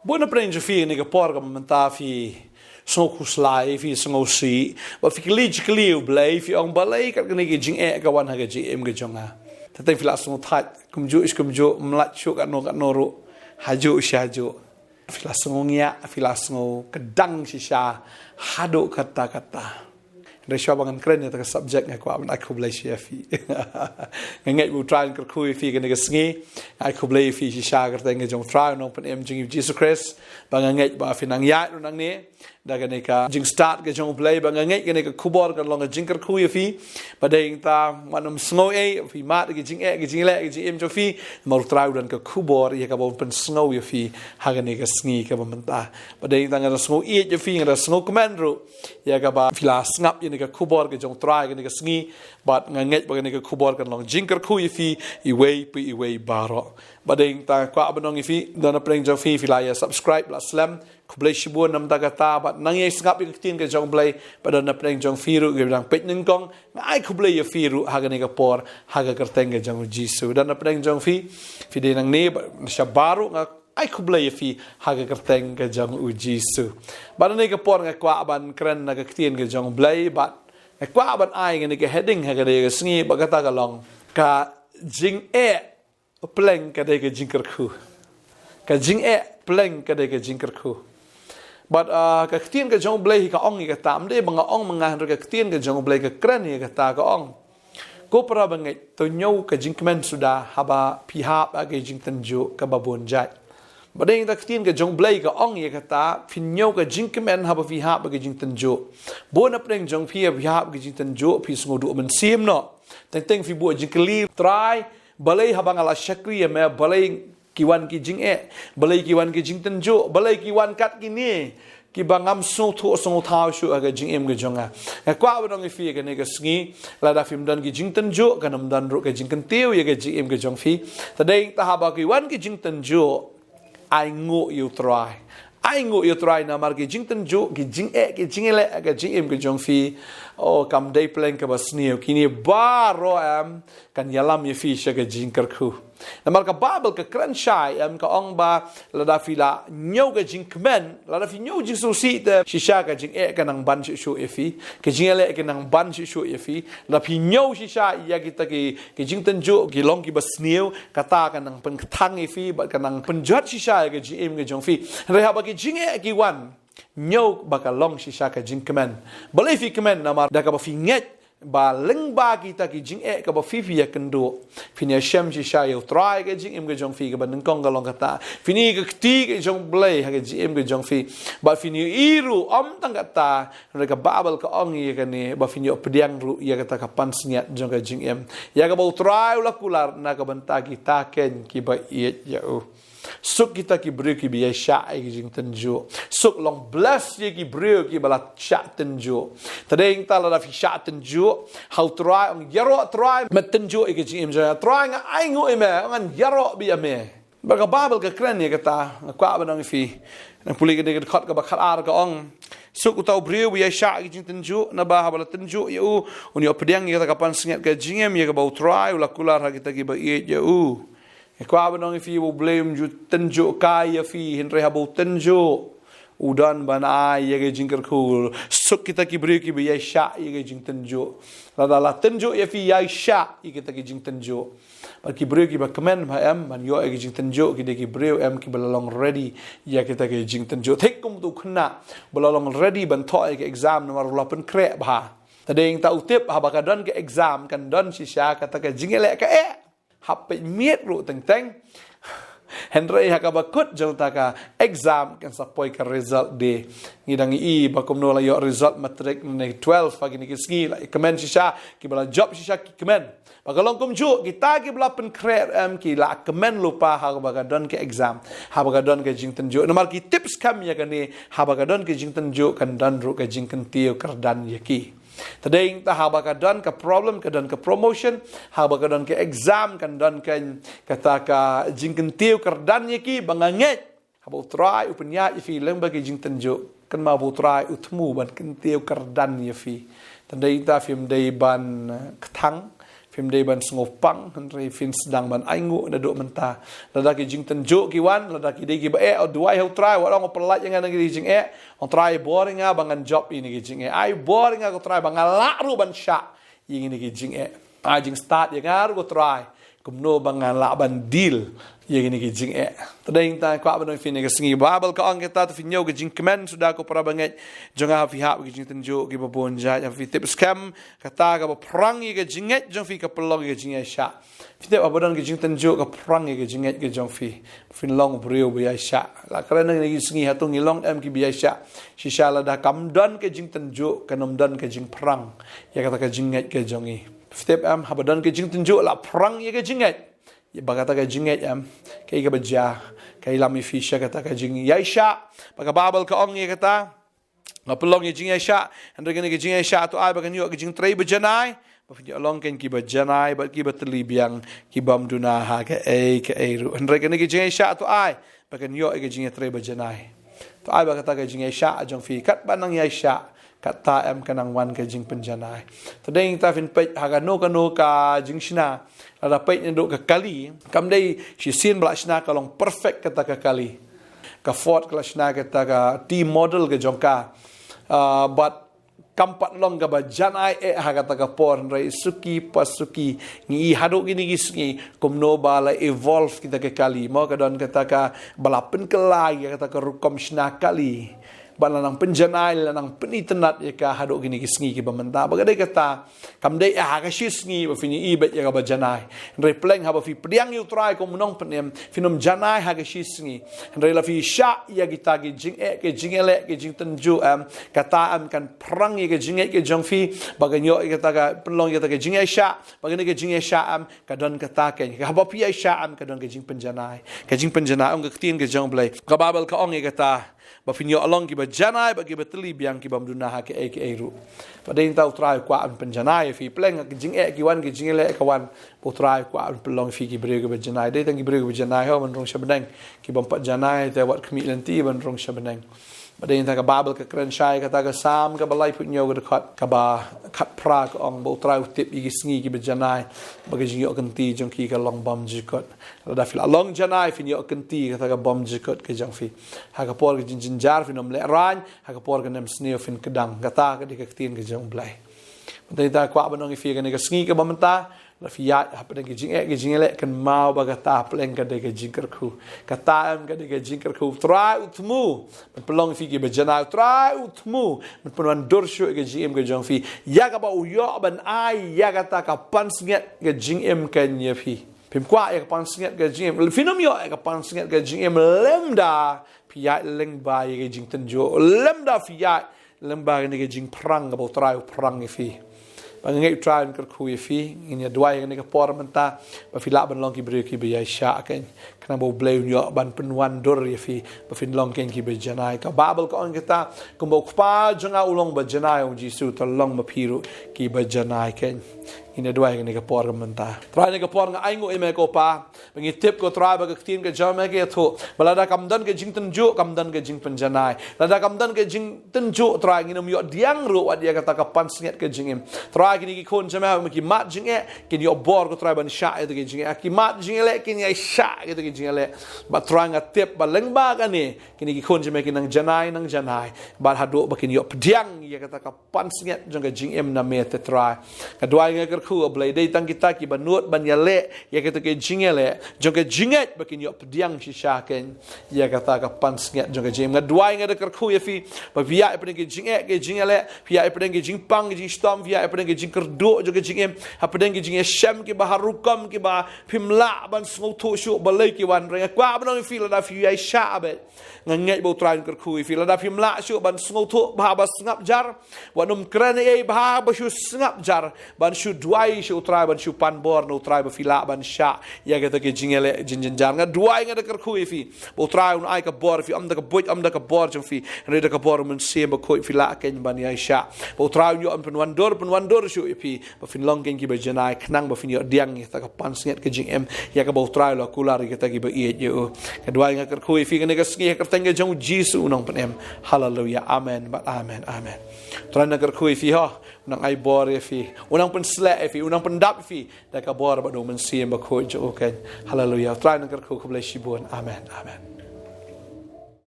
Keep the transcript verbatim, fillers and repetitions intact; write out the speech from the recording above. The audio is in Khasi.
Bun na pdeng jong phi kane ka por ka mynta phi sngewkhuslai, phi sngewsih, ba phi kylli jingkylli ïa U Blei, phi ong balei kat kane ka jingeh ka wan ha ka jingim ka jong nga. Te teng phi la sngewthait kumjuh kumjuh, mlait shuh katno katno ruh, hajuh sha hajuh. Phi la sngew ngiah, phi la sngew kdang shisha haduh katta katta. Hynrei shuwa ba ngan kren ïa kata ka subject, nga kwah ban ai khublei sha phi. Nga ngeit ba U Trai un kyrkhu ïa phi kane ka sngi. Ai khublei ïa phi shisha kyrteng ka jong U Trai Nongpynim jong ngi Jisu Khrist, ba nga ngeit ba phi nang ïaid ruh nangne da kane ka jingstad ka jong U Blei, ba nga ngeit kane ka khubor kan long ka jingkyrkhu ïa phi. Ba dei nangta, wat nym sngew ei, phi mad ki jingeh, ki jingleh, ki jingim jong phi, namar U Trai u don ka khubor ïa kaba un pynsngew ïa phi ha kane ka sngi kaba mynta. Ba dei nangta, nga da sngew ïeit ïa phi, nga da sngew kmen ruh ïa kaba phi la sngap ïa kane ka khubor ka jong U Trai kane ka sngi. Bad nga ngeit ba kane ka khubor kan long jingkyrkhu ïa phi iwei pa iwei baroh. Ba dei nangta, kwah ban ong ïa phi, don na pdeng jong phi phi la ïa subscribe, la slem, khublei shibun namar kata, bad nang ïa sngap ïa ka ktien ka jong U Blei. Bad don na pdeng jong phi ruh kiba dang peit nyngkong, nga ai khublei ïa phi ruh ha kane ka por ha ka kyrteng ka jong U Jisu. Don na pdeng jong phi, phi dei nangne, bad sha baroh nga ai khublei ïa phi ha ka kyrteng ka jong U Jisu. Bad ha kane ka por nga kwah ban kren na ka ktien ka jong U Blei, bad nga kwah ban ai kane ka heading ha kane ka sngi, bad kata ka long, ka jingeh pleng ka dei ka jingkyrkhu. Ka jingeh pleng ka dei ka jingkyrkhu. Bad, ah, ka ktien ka jong U Blei hi ka ong ïa kata, ym dei ba nga ong ma nga, hynrei ka ktien ka jong U Blei ka kren ïa kata, ka ong: Ko para bangeit, to ñiew ka jingkmen suda haba phi hap ha ka jingtynjuh kaba bun jait. Ba dei nangta, ka ktien ka jong U Blei ka ong ïa kata, phin ñiew ka jingkmen haba phi hap ha ka jingtynjuh. Bun na pdeng jong phi haba phi hap ha ka jingtynjuh phi sngew duh mynsiem noh. Teng teng phi buh jingkylli, Trai, balei haba nga la shakri ïa me, balei ki wan ki jingeh, balei ki wan ki jingtynjuh, balei ki wan kat kine kiba ngam sngewthuh sngewthaw shuh ha ka jingim ka jong nga. Nga kwah ban ong ïa phi kane ka sngi, lada phim don ki jingtynjuh, kan ym don ruh ka jingkyntiew ïa ka jingim ka jong phi. Te dei nangta, haba ki wan ki jingtynjuh, ainguh ïa U Trai. Ainguh ïa U Trai namar ki jingtynjuh, ki jingeh, ki jingleh ha ka jingim ka jong phi, oh, kam dei pleng kaba sniew. Kine baroh em kan ïalam ïa phi sha ka jingkyrkhu. Namar ka Baibl ka kren shai em, ka ong ba lada phi la ñiew ka jingkmen, lada phi ñiew jingsngewsih, te shisha ka jingeh ka nang ban shuh shuh ïa phi, ka jingleh ka nang ban shuh shuh ïa phi. Lada phi ñiew shisha ïa kita ki, ki jingtynjuh ki long kiba sniew, kata ka nang pynkthang ïa phi bad ka nang pynjot shisha ïa ka jingim ka jong phi. Hynrei haba ki jingeh ki wan, ñiew ba ka long shisha ka jingkmen. Balei phi kmen? Namar da kaba phi ngeit ba lyngba kita ki jingeh kaba phi phi ïakynduh, phin ïashem shisha ïa U Trai ha ka jingim ka jong phi. Kaba nyngkong ka long kata, phin ïohi ka kti ka jong U Blei ha ka jingim ka jong phi. Bad phin ïohi ruh, ym tang kata, hynrei ka Baibl ka ong ïa kane, ba phin ïoh pdiang ruh ïa kata ka pansngiat jong ka jingim, ïa kaba U Trai u la kular na ka bynta kita keiñ kiba ïeit ïa u. Suk kita ki briew kiba ïaishah ïa ki jingtynjuh. Suk long blessed ïa ki briew kiba la shah tynjuh. Te dei nangta, lada phi shah tynjuh, ha U Trai, ong, ïaroh Trai, me tynjuh ïa ka jingim jong nga. Trai, nga ainguh ïa me, ngan ïaroh beit ïa me. Bad ka Baibl ka kren ïa kata, nga kwah ban ong ïa phi. Nang pule kane ka dkhot kaba khatar, ka ong: Suk uta u briew ba ïaishah ïa ki jingtynjuh, naba haba la tynjuh ïa u, un ïoh pdiang ïa kata ka pansngiat ka jingim, ïa kaba U Trai u la kular ha kita kiba ïeit ïa u. Nga kwah ban ong ïa phi, U Blei um ju tynjuh kai ïa phi, hynrei haba u tynjuh, u don ban ai ïa ka jingkyrkhu. Suk kita ki briew kiba ïaishah ïa ka jingtynjuh. Lada la tynjuh ïa phi, ïaishah ïa kita ki jingtynjuh. Bad ki briew kiba kmen bha em ban ïoh ïa ka jingtynjuh, ki dei ki briew em kiba la long ready ïa kita ki jingtynjuh. Thik kum utu u khynnah ba la long ready ban thoh ïa ka exam namar u la pynkhreh bha. Te dei nangta, u tip haba ka don ka exam kan don shisha kata ka jingeh leh ka eh. Hap peit miet ruh teng teng. Hynrei ha kaba kut jong kata ka exam kan sa poi ka result day. Ngi dang ïohi ba kumno la ïoh result matric ne twelve ha kine ki sngi, la kmen shisha, kiba la jop shisha ki kmen. Ba ka long kumjuh, kita kiba la pynkhreh em ki la kmen lypa haba ka don ka exam, haba ka don ka jingtynjuh. Namar ki tip skhem ïa kane, haba ka don ka jingtynjuh kan don ruh ka jingkyntiew kyrdan ïa ki. Te dei nangta, haba ka don ka problem, ka don ka promotion, haba ka don ka exam, kan don ka, kata ka jingkyntiew kyrdan ïa ki. Ba nga ngeit, haba U Trai u pynïaid ïa phi lyngba ki jingtynjuh, kynmaw ba U Trai u thmu ban kyntiew kyrdan ïa phi. Te dei nangta, phim dei ban, eh, kthang, Phim dei ban sngewpang, hynrei phin sdang ban ainguh naduh mynta. Lada ki jingtynjuh ki wan, lada ki dei kiba eh, u duwai ha u Trai, wat ong u pyllait ïa nga na ki jingeh, u Trai bor ïa nga ba ngan jop ïa kine ki jingeh. Ai bor ïa nga ko Trai ba nga lah ruh ban shah ïa kine ki jingeh. Ai jingstad ïa nga ruh ko Trai kumno ba ngan lah ban deal ïa kine ki jingeh. Te dei nangta kwah ban ong ïa phi ha kane ka sngi, Baibl ka ong kata, to phin ïoh ka jingkmen suda ko para bangeit jong nga, phi hap ki jingtynjuh kiba bun jait. Phi tip skhem, kata kaba phrang ïa ka jingngeit jong phi ka pynlong ïa ka jingïaishah. Phi tip, haba don ka jingtynjuh ka phrang ïa ka jingngeit ka jong phi, phin long u briew ba ïaishah. La kren ha kane ka sngi, hato ngi long em kiba ïaishah? Shisha lada kam don ka jingtynjuh, kan ym don ka jingphrang ïa kata ka jingngeit ka jong ngi. Phi tip em, haba don ka jingtynjuh la phrang ïa ka jingngeit, ba kata ka jingngeit em, kaei kaba jia? Ka ïalam ïa phi sha kata ka jingïaishah. Ba ka Baibl ka ong ïa kata, nga pynlong ïa ka jingïaishah. Hynrei kane ka jingïaishah to ai ba kan ïoh ka jingtrei bajanai, ba phin ïoh long kein kiba janai bad kiba tylli biang, ki bym duna ha kaei kaei ruh. Hynrei kane ka jingïaishah to ai ba kan ïoh ïa ka jingïatrei bajanai. To ai ba kata ka jingïaishah jong phi, katba nang ïaishah, kata em ka nang wan ka jingpynjanai. Te dei nangta phin peit ha kano kano ka jingshna, lada peit naduh ka kali, kam dei shisien ba la shna ka long perfect kata ka kali. Ka Ford ka la shna kata ka T model ka jong ka. Ah, bad kam pat long kaba janai eh ha kata ka por, hynrei suki pa suki ngi i haduh kine ki sngi kumno ba la evolve kita ka kali. Mo, ka don kata kaba la pynkylla ïa kata ka rukom shna kali, ba la nang pynjanai, la nang pynitynnad ïa ka haduh kine ki sngi kiba mynta. Ba ka dei kata, kam dei ha ka shi sngi ba phin ïohi beit ïa kaba janai. Hynrei pleng haba phi pdiang ïa u Trai kum u nongpynim, phin ym janai ha ka shi sngi. Hynrei la phi shah ïa kita ki jingeh, ki jingïaleh, ki jingtynjuh em, kata em kan phrang ïa ka jingngeit ka jong phi, ba kan ïoh ïa kata ka, pynlong ïa kata ka jingïaishah, ba kane ka jingïaishah em ka don kata kein. Haba phi ïaishah em ka don ka jingpynjanai. Ka jingpynjanai, ong ka ktien ka jong U Blei. Ka Baibl ka ong ïa kata, ba phin ïoh long kiba janai bad kiba tylli biang, ki bym duna ha kaei kaei ruh. Ba dei nangta u Trai u kwah ban pynjanai ïa phi. Pleng ha ki jingeh ki wan, ki jingïaleh ki wan, ba u Trai u kwah ban pynlong ïa phi ki briew kiba janai. Dei tang ki briew kiba janai ho ban rung sha bneng, ki bym pat janai te wat khmih lynti ban rung sha bneng. Ba dei nangta ka Baibl ka kren shai kata, ka Salm kaba laiphew hynñiew, ka dkhot kaba khatphra, ka ong ba u Trai u tip ïa ki sngi kiba janai, ba ka jingïoh kynti jong ki ka long bymjukut. Lada phi la long janai, phin ïoh kynti kata ka bymjukut ka jong phi. Ha ka por ka jingjynjar phin ym lehraiñ, ha ka por ka nemsniew phin kdang. Kata ka dei ka ktien ka jong U Blei. Mynta nga kwah ban ong ïa phi ha kane ka sngi kaba mynta, lada phi ïaid hapdeng ka jingeh, ka jingïaleh, kynmaw ba kata pleng ka dei ka jingkyrkhu. Kata em ka dei ka jingkyrkhu. U Trai u thmu ban pynlong ïa phi kiba janai. U Trai u thmu ban pynwandur shuh ïa ka jingim ka jong phi, ïa kaba u ïoh ban ai ïa kata ka pansngiat ka jingim kein ïa phi. Phim kwah ïa ka pansngiat ka jingim, phin ym ïoh ïa ka pansngiat ka jingim lymda phi ïaid lyngba ïa ka jingtynjuh, lymda phi ïaid lyngba kane ka jingphrang kaba u Trai u phrang ïa phi. Ba nga ngeit u Trai un kyrkhu ïa phi. Ngin ïa duwai ha kane ka por mynta ba phi lah ban long ki briew kiba ïaishah kein, khnang ba U Blei un ïoh ban pynwandur ïa phi, ba phin long kein kiba janai. Ka Baibl ka ong kata, kumba u Kpa jong nga u long ba janai, ong U Jisu, to long ma phi ruh kiba janai kein. Ngin ïa duwai ha kane ka por ka mynta. Trai, ha kane ka por nga ainguh ïa me ko Pa, ba ngi tip ko Trai ba ka ktien ka jong me ka ïathuh ba lada kam don ka jingtynjuh, kam don ka jingpynjanai. Lada kam don ka jingtynjuh Trai, ngin ym ïoh pdiang ruh wat ïa kata ka pansngiat ka jingim. Trai, kine ki khun jong me, ki mad jingeh, kin ïoh bor ko Trai ban shah ïa kata ka jingeh. Ki mad jingïaleh, kin ïa shah ïa kata ka jingïaleh. Bad Trai, nga tip ba lyngba kane kine ki khun jong me kin nang janai, nang janai, bad haduh ba kin ïoh pdiang ïa kata ka pansngiat jong ka jingim na me te Trai. Nga duwai, nga kyrkhu, A Blei, dei tang kita kiba nud ban ïaleh ïa kata ka jingïaleh jong ka jingngeit ba kin ïoh pdiang shisha kein ïa kata ka pansngiat jong ka jingim. Nga duwai, nga da kyrkhu ïa phi ba phi ïaid hapdeng ka jingeh, ka jingïaleh, phi ïaid hapdeng ka jingpang, ka jingshitom, phi ïaid hapdeng ka jingkyrduh jong ka jingim, hapdeng ka jingïashem kiba har rukom, kiba phim lah ban sngewthuh shuh balei ki wan. Nga kwah ban ong ïa phi, lada phi ïaishah beit, nga ngeit ba U Trai un kyrkhu ïa phi. Lada phim lah shuh ban sngewthuh bha ba sngap jar, wat nym kren ei ei bha ba shu sngap jar, ban shu duwai sha U Trai, ban shu pan bor na U Trai ba phi lah ban shah ïa kata ka jingïaleh jingjynjar. Nga duwai, nga da kyrkhu ïa phi ba U Trai un ai ka bor ïa phi, ym da ka buit, ym da ka bor jong phi, hynrei da ka bor U Mynsiem Bakhuid phi lah kein ban ïaishah. Ba U Trai un ïoh ban pynwandur, pynwandur shuh ïa phi, ba phin long kein kiba janai, khnang ba phin ïoh pdiang ïa kata ka pansngiat ka jingim ïa kaba U Trai u la kular ïa kata Ba ïeit ïa u. Nga duwai, nga kyrkhu ïa phi kane ka sngi ha ka kyrteng ka jong u Jisu u nongpynim. Haleluya. Amen bad amen, amen. U Trai un nang kyrkhu ïa phi, ho. U nang ai bor ïa phi. U nang pynshlur ïa phi, u nang pyndap ïa phi da ka bor bad u Mynsiem Bakhuid jong u keiñ. Haleluya. U Trai un nang kyrkhu. Khublei shibun. Amen, amen.